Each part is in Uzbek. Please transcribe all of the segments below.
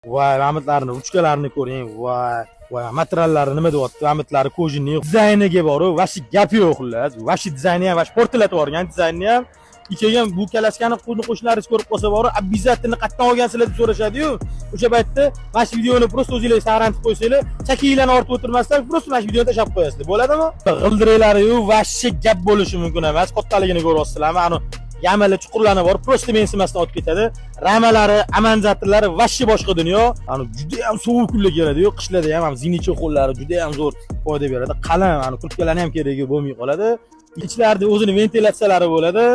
Voy, mamitlarni ruchkalarini ko'ring. Voy, voy, materiallari nima deyapti? Mamitlari кожаный, dizayniga boru, вообще gap yo'q xullas. Вообще dizayni ham, вообще portlatib yuborgan dizaynni ham. Keyin bu kalaskani qo'ni qo'shnilaringiz ko'rib qolsa boru, обязательно qayerdan olgansizlar deb so'rashadi-yu. O'sha paytda mana shu videoni просто o'zinglar saqlanib qo'ysanglar, chakinglarni ortib o'tirmasdan просто mana shu videoni tashlab qo'yasizlar. Bo'ladimi? G'ildiraklari-yu вообще gap bo'lishi mumkin emas. Kattaligini ko'ryapsizlarmi? Ani yamali chuqurlarni bor, просто mensimasdan o'tib ketadi. Ramalari, амортизатор lari вообще boshqa dunyo. Ani juda ham sovuq kunlar keladi-yu, qishlarda ham ham зимний чехол lari juda ham zo'r foyda beradi. Qalin, ani kurtkalarni ham keragi bo'lmay qoladi. Ichlarida o'zini ventilyatsiyalari bo'ladi.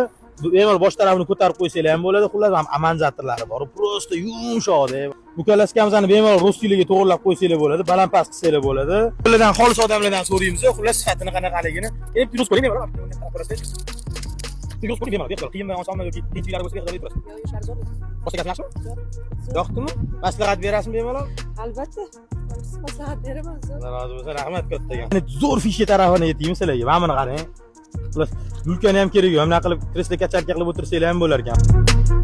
Bemalol bosh tarafini ko'tarib qo'ysanglar ham bo'ladi. Xullas, ham амортизатор lari bor. Просто yumshoqda. Bu kalaskamizni bemalol рост inglarga to'g'irlab qo'ysanglar bo'ladi, baland past qilsanglar bo'ladi. Ulardan, xolis odamlardan so'raymiz, xullas sifatini qanaqaligini. Endi yurib ko'ring bemalol. Yurib ko'ring bemalol, bemalol. Qiyinmi, osonmi yoki qiyinchiliklari bo'lsa, bemalol turasiz. Yo'q, ishlari zo'r. Boshqa gap yaxshimi? Zo'r. Yoqdimi? Maslahat berasizmi bemalol? Albatta. Maslahat beraman, zo'r. Alloh rozi bo'lsin, rahmat kattaga. Zo'r фишка tarafini aytaymi sizlarga? Mana buni qarang. Xullas, люлька ni ham keragi yo'q. Bunaqa qilib kreslo качалка qilib o'tirsanglar ham bo'lar ekan.